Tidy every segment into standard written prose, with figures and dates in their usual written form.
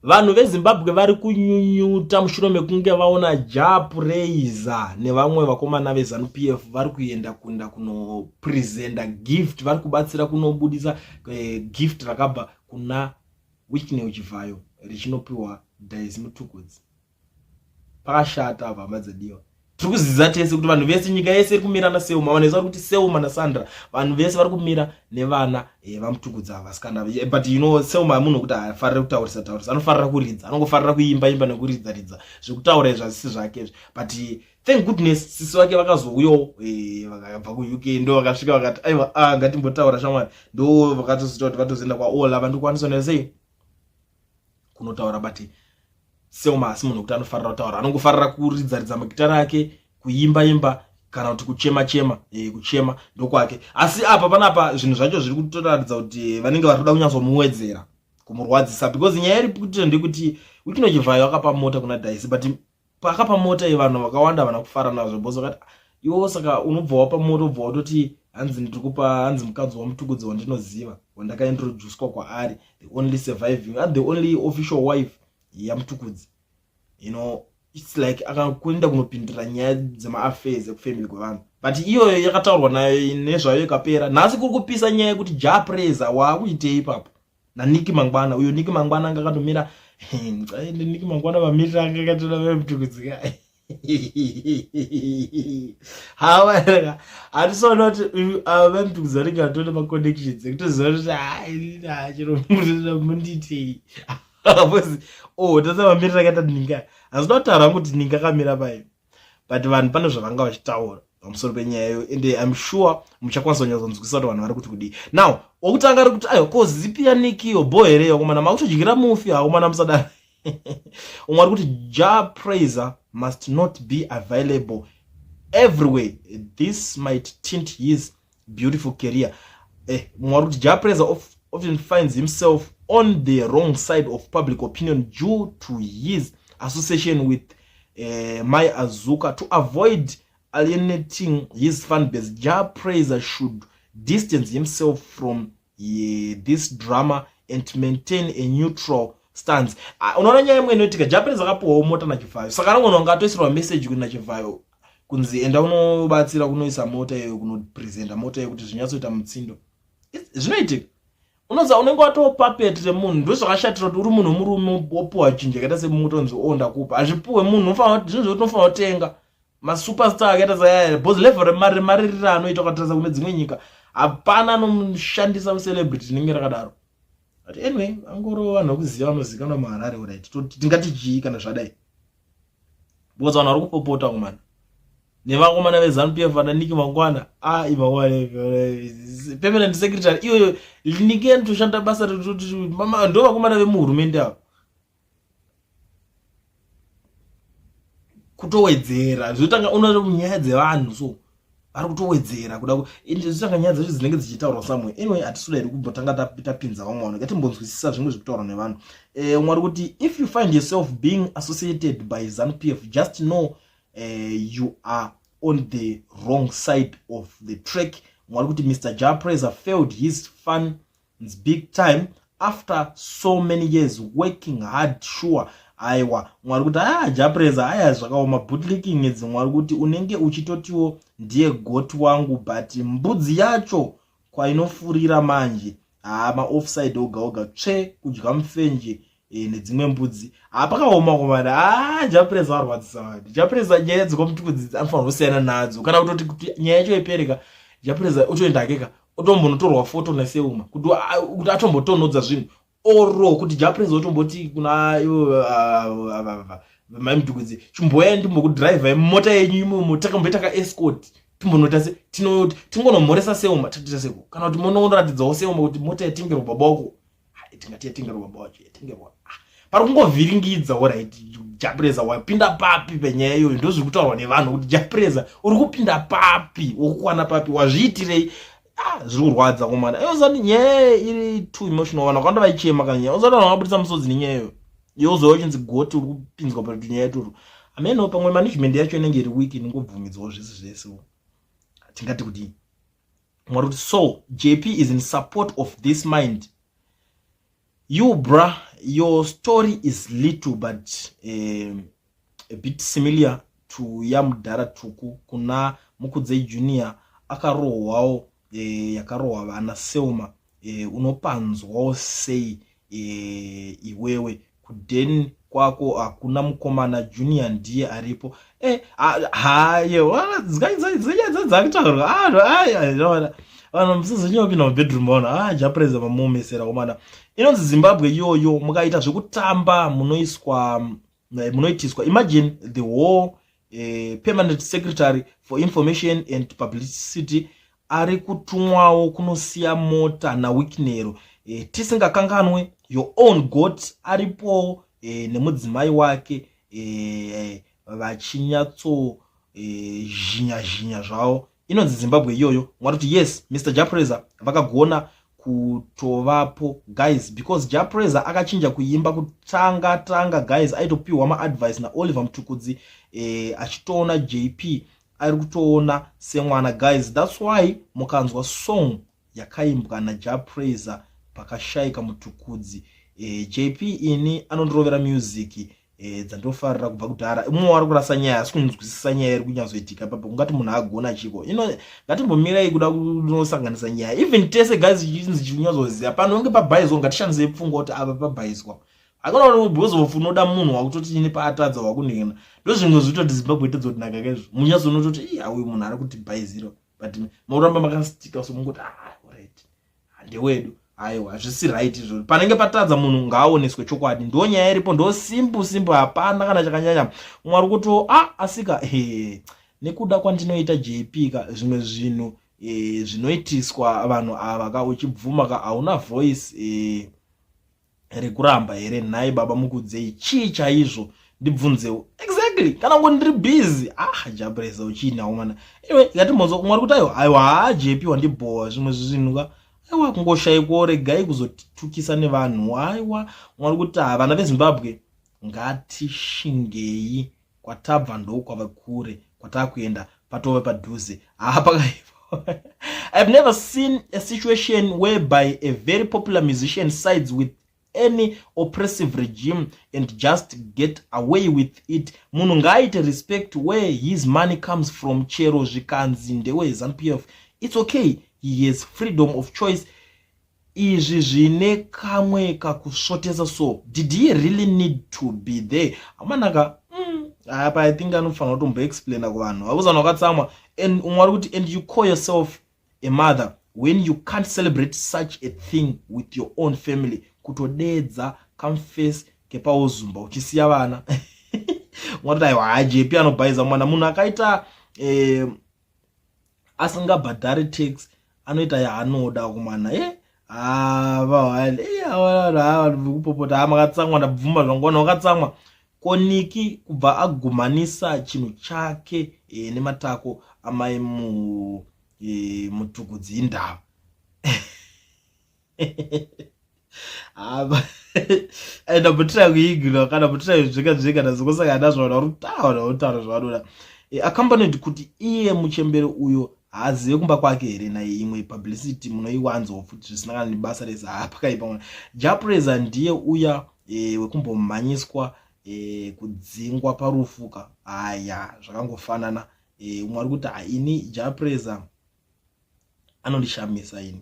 Vanhu veZimbabwe vari kunyunyuta mushure mekunge vaona Jah Prayzah nevamwe vakomana veZanu PF vari kuenda kunda kunopresenta gift, vari kubatsira kunobudisa gift rakabva kuna Wicknell Chivhayo richinopiwa Daisy Mutukudzi. Pakashata apa, hama dzadiwa. Tiri kuziza tese kuti vanhu vese, nyika yese iri kumira naSelma. Vanhu vese vari kuti Selma naSandra, vanhu vese vari kumira nevana vaMutukudzi ava vasikana. But you know Selma munhu wekuti haafarire kutaurisa taurisa, anofarira kuridza, anongofarira kuimba imba nekuridza ridza, zvekutaura izvi hazvisi zvake izvi. But thank goodness sisi vake vakazouyawo, vakabva kuUK, ndo vakasvika vakati aiwa, ngatimbotaura shamwari. Ndo vakatozoita kuti vatozoenda kwaOla, vandokwanisa nesei kunotaura. But Selma asi munhu wekuti anofarira kutaura, anongofarira kuridza ridza magitara ake, kuimba imba, kana kuti kuchema chema, kuchema ndokwake. Asi apa panapa zvinhu zvacho zviri kutoratidza kuti vanenge vari kuda kunyatsomuwedzera kumurwadzisa, because nyaya iri kuita ndekuti Wicknell Chivhayo akapa mota kuna Daisy, but paakapa mota iyi vanhu vakawanda havana kufara nazvo, because vakati iwo saka unobva wapa mota, ubva watoti hanzi ndiri kupa hanzi mukadzi waMutukudzi wandinoziva, wandakaintroducwa kwaari, the only surviving and the only official wife yaMutukudzi. It's like akakuenda kunopindira nyaya dzemaaffairs ekufamily kwevanhu. But iyoyo yakataurwa nayo nezvayo ikapera. Nhasi kuri kupisa nyaya yekuti Jah Prayzah waakuitei ipapo naNick Mangwana. Uyo Nick Mangwana anga akatomira, Nick Mangwana vamirira anga akatora vaMutukudzi. Hawa, handisoona kuti vaMutukudzi vanenge vatone maconnections ekutoziva kuti hai, chero mundiitei, because oh, tasa vamirira akaita ninga. Hazvida kutaura hangu kuti ninga akamira pai, but vanhu pane zvavanga vachitaura pamusoro penyaya iyo, ende I'm sure muchakwanisa kunyatsonzwisisa kuti vanhu vari kuti kudii. Now wokutanga ari kuti aiwa, ko zipi yaNikiyo bo here yakomana, makutodyira mufi hakomana, musadaro. Umwe ari kuti Jah Prayzah must not be available everywhere, this might tint his beautiful career. Mumwe ari kuti Jah Prayzah often finds himself on the wrong side of public opinion due to his association with Mai Azuka. To avoid alienating his fan base, Jah Prayzah should distance himself from this drama and maintain a neutral stance. Unoona nyaya imwe inoitika, Jah Prayzah akapiwawo mota naChivhayo, saka anogona kunge atoisirwa message kuti naChivhayo kunzi enda unobatsira kunoisa mota iyoyo, kunopresenta mota iyo kuti zvinyatsoita mutsindo. Zvinoitika, unoziva unenge watoo puppet remunhu. Ndozvakashatira kuti uri munhu wemurume wopiwa chinhu chakaita semuto, nzi o ndakupa, hazvipuwe munhu, zvinhu zvekuti unofanira kutenga. Masuperstar akaita sayaya, because level remari remaririro anoita ukatarisa kune dzimwe nyika, hapana anomushandisa mucelebrity rinenge rakadaro. But anyway, angoro vanhu vekuziva vanozikanwa muHarare, right? Tingati chii kana zvadai? Because vanhu vari kupopota kumana nevakomana veZanu PF, vana Nick Mangwana, a imangwana permanent secretary iyoyo Nick anotoshanda basa, ndo vakomana vemuhurumende ava, kutowedzera zvotanga uno nyaya dzevanhu. So vari kutowedzera kuda zvotanga nyaya dzacho dzinenge dzichitaurwa somewhere. Anyway, hatisuda here kumbotanga tapinza vamwe vanhu, ngatimbonzwisisa zvimwe zvekutaurwa nevanhu. Umwe ari kuti if you find yourself being associated by ZANU PF, just know you are on the wrong side of the track. Umwe ari kuti Mr Jah Prayzah failed his fans big time after so many years working hard, sure. Aiwa, mwari kuti aya Jah Prayzah aya zvakaoma, bootlicking idzi. Mwari kuti unenge uchitotiwo ndiye goat wangu, but mbudzi yacho kwainofurira manje, haa, maoffside oga oga, tsve kudya mufenje nedzimwe mbudzi. Hapakaoma komana. Ha, Jah Prayzah varwadzisa vanhu. Jah Prayzah nyaya dzekwaMutukudzi anofanira kusiyana nadzo, kana kutoti kuti nyaya yacho ipereka, Jah Prayzah otoenda akeka otombonotorwa foto naSelma kuti atombotonhodza zvinhu, oro kuti Jah Prayzah otomboti kuna ivo Mai Mutukudzi, chimboyai ndimbokudhiraivhai mota yenyu imomo, takamboita kaescort, timbonoita se tingonomhoresa Selma, tatoita seko, kana kuti munoratidzawo Selma kuti mota yatengerwa baba wako, tingati yatengerwa baba wacho, yatengerwa. Pari kungovhiringidza. Alright, Jah Prayzah wapinda papi penyaya iyoyo? Ndo zviri kutaurwa nevanhu kuti Jah Prayzah uri kupinda papi, wokukwana papi, wazviitirei? Zviri kurwadza komana. Iozati nyaya iri too emotional, vanhu vakawanda vaichema kana nyaya, uzati vanhu vakabudisa musodzi nenyaya iyoyo. Yozova uchinzi goti uri kupinzwa patunyaya itoro, ameno pamwe management yacho inenge iri weak, inongobvumidzwawo zvese zvese. Tingati kudii? Mwari kuti so JP is in support of this mind. You bra, your story is little but a bit similar to yamudhara Tuku kuna Mukudzei Junior akarohwawo yakarohwa vana Selma. Unopanzwawo sei iwewe kuden kwako hakuna mukomana Junior ndiye aripo. Haye dzakutaurwa vanhu musizonyopinda mubedroom vaona ah japreza mamuomesera komana. Inonzi Zimbabwe iyoyo, mukaita zvekutamba munoiswa munoitiswa. Imagine the whole permanent secretary for information and publicity ari kutumwawo kunosiya mota naWicknero. Tisingakanganwe your own god aripowo nemudzimai wake vachinyatso zhinya zhinya zvavo. Inonzi Zimbabwe iyoyo. Mwari kuti yes, Mr Japreza vakagona kutovapo guys, because Japreza akachinja kuimba kutanga tanga guys, aitopiwa maadvice naOliver Mutukudzi achitoona JP ari kutoona semwana guys. That's why mukanzwa song yakaimbwa naJapreza pakashayika Mutukudzi, JP ini anondirovera music dzandofarira kubva kudhara. Umwe wari kurasa nyaya, asi kunzwisisa nyaya iri kunyatsoitika ipapo. Ungati munhu agona chiko ino? Ngatimbomirai kuda kunosanganisa nyaya. Even tese guys, chinzi chinyatsoziva panonge pabhaizwa, ngatishandisei pfungwa kuti apa pabhaizwa. Hakuna because of unoda munhu wakutoti ini paatadza wakunhena. Ndo zvimwe zvitoti Zimbabwe itadzotinaka kaizvo. Munyatsonototi iya, uyu munhu ari kutibhaizira, but makuramba makastika so mungoti, ah, alright, handewedu. Aiwa, hazvisi right izvozvo. Panenge patadza munhu ngaaoneswe chokwadi. Ndo nyaya iripo, ndo simple simple, hapana kana chakanyanya. Umwe ari kuti a asika he nekuda kwandinoita JP ka, zvimwe zvinhu zvinoitiswa vanhu ava ka, uchibvuma ka, hauna voice rekuramba here? Nhai baba Mukudzei, chii chaizvo? Ndibvunzewo exactly kana ngo ndiri busy. Ah, Jabreza uchiinawo mana. Anyway, ngatimbonzwa umwe ari kuti aiwa, aiwa, haa, JP wandibhowa. Zvimwe zvinhu ka, aiwa, kungoshaikwawo. Regai kuzotitukisa nevanhu. Aiwa, umwe ari kuti ha, vana veZimbabwe ngatishingei, kwatabva ndokwava kure, kwatakuenda patove padhuze. Haa, pakaipa. I've never seen a situation whereby a very popular musician sides with any oppressive regime and just get away with it. Munhu ngaaite respect where his money comes from. Chero zvikanzi ndeweZANU PF, it's okay, he has freedom of choice. Izvi zvine kamwe kakusvotesa, so did he really need to be there? Amanaka apa I think anofanira kutomboexplaina kuvanhu vakuzana vakatsamwa. And umwe ari kuti, and you call yourself a mother when you can't celebrate such a thing with your own family. Kutodedza kamface kepauzumba uchisiya vana. Mwati aiwa, haJP anobhaiza mwana. Munhu akaita asingabhadhari tax anoita yaanoda kumana e kupopota. Ha, makatsamwa, ndabvuma zvangu, vanhu vakatsamwa. Koniki kubva agumanisa chinhu chake nematako amai Mutukudzi, indava. Ndambotira kuignore kana mbotira zveka zveka ndazongosangana nazvo. Vanhu vari kutaura, kutaura zvavanoda. Accompanied kuti iye muchembere uyo haazive kumba kwake here? Naye imwe publicity munoiwanzawo futi zvisina kana nebasa rese. Ha, pakaipa mwana. Japreza ndiye uya wekumbomhanyiswa kudzingwa parufuka. Haya, zvakangofanana. Umwe ari kuti haini Japreza anondishamisa ini,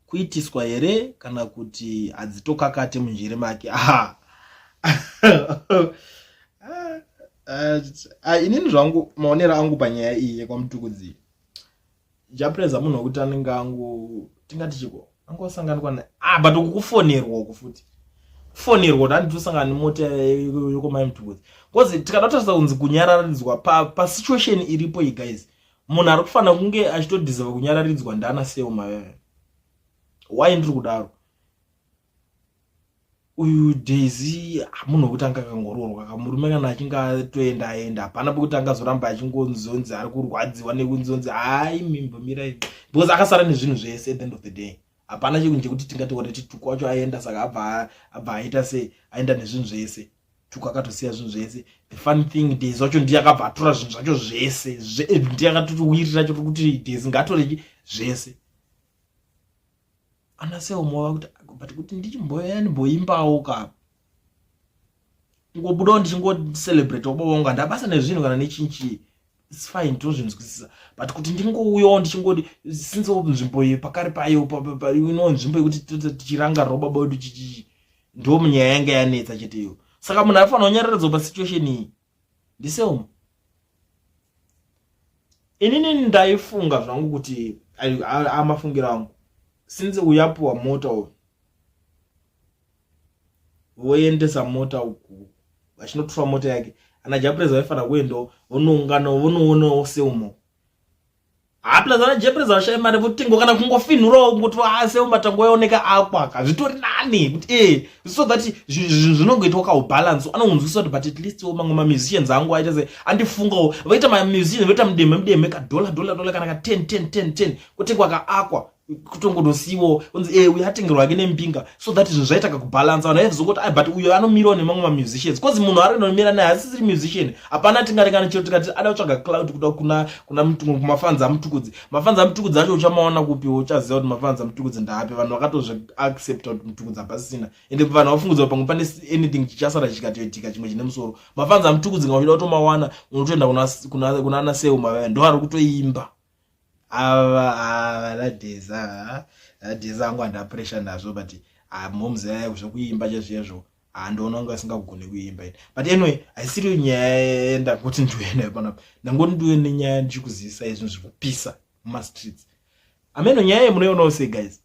kuitiswa here kana kuti hadzitokakate munjere make? Aha, inini zvangu maonero angu panyaya iyi yekwaMutukudzi, Japreza munhu wekuti anenge angu tingati chiko angosanganikwa na ah, but kukufonerwa uku futi, kufonerwa kuti handitosangana nemota yekomai Mutukudzi, because tikada kutarisa kunzi kunyararidzwa pasituation iripo iyi guys, munhu ari kufanira kunge achitodeserva kunyararidzwa ndana Selma. Why ndiri kudaro? Uyu Daisy munhu wekuti anga akangoroorwa kamurume, kana achinge atoenda aenda, hapana pekuti angazoramba achingonzonzi ari kurwadziwa nekunzonzi hai mimbomirai, because akasara nezvinhu zvese. At the end of the day, hapana chinhu chekuti tingati oreti Tuku wacho aenda, saka abva aita sei, aenda nezvinhu zvese. Tuku akatosiya zvinhu zvese. The funny thing, Daisy wacho ndiye akabva atora zvinhu zvacho zvese, ndiye akatotiwirira cho kuti Daisy ngaatore zvese. Ana Selmor vakuti, but kuti ndichimboya ndimboimbawo ka, kungobudawo ndichingocelebrate baba vangu, handabasa nezvinhu kana nechinchi, it's fine, tinozvinzwisisa. But kuti ndingouyawo ndichingodi, since nzvimbo iyi pakari payo ino nzvimbo yekuti tichirangarirawo baba wedu, chichichi, ndo munyaya yanga yanetsa chete iyo. Saka munhu anofanira kunyararadzwa pasituation iyi ndiSelmor. Inini ndaifunga zvangu kuti, amafungiro angu, since uyu apiwa mota uyu, voendesa mota uku, vachinotora mota yake, ana Jah Prayzah vaifanira kuendawo, vonoungana, vonoonawo Selmor. Ha, plus ana Jah Prayzah vashaya mari, votengawo kana kungofinhurawo, kungoti a Selmor tangoyaoneka akwaka, zvitori nani kuti so that zvinhu zvinongoitwa kaubalance. Anonzwisisa kuti but at least wo mamwe mamusicians angu aita se andifungawo, vaita mamusicians, voita mudeme mudeme, kadollar dollar dollar, kana ka 10 10 10 10, kutengwa kaakwa, kutongondosiyiwawo, unzi uyu atengerwa ake nembinga, so that zvinhu zvaita kakubhalansa. Vanhu vaizongoti ai, but uyu anomirawo nemamwe mamusicians, cause munhu ari kunomira naye asisiri musician. Hapana tingaringana chero tikati ada kutsvaga clout kuda kuna kumafans aMutukudzi. Mafans aMutukudzi acho uchamaona kupi? Uchaziva kuti mafans aMutukudzi ndaapi? Vanhu vakatozviaccepta kuti Mutukudzi hapasisina, ende vanhu vafungudza kuti pamwe pane anything chichasara chikatoitika chimwe chine musoro. Mafans aMutukudzi nga uchida kutomawana, unotoenda kuna ana Selmor vaya, ndo vari kutoimba. Ava ava ladheza ladheza angu handa pressure nazvo, but momzi aya zvekuimba chezvezvo handiona kunge asingagoni kuimba ini. But anyway, haisiriyo nyaya yandangoti ndiuye nayo panapa. Ndangoti ndiuye nenyaya ndichikuzivisa izvinhu zviri kupisa mumastreets. Ameno, nyaya yemunoionawo sei, guys?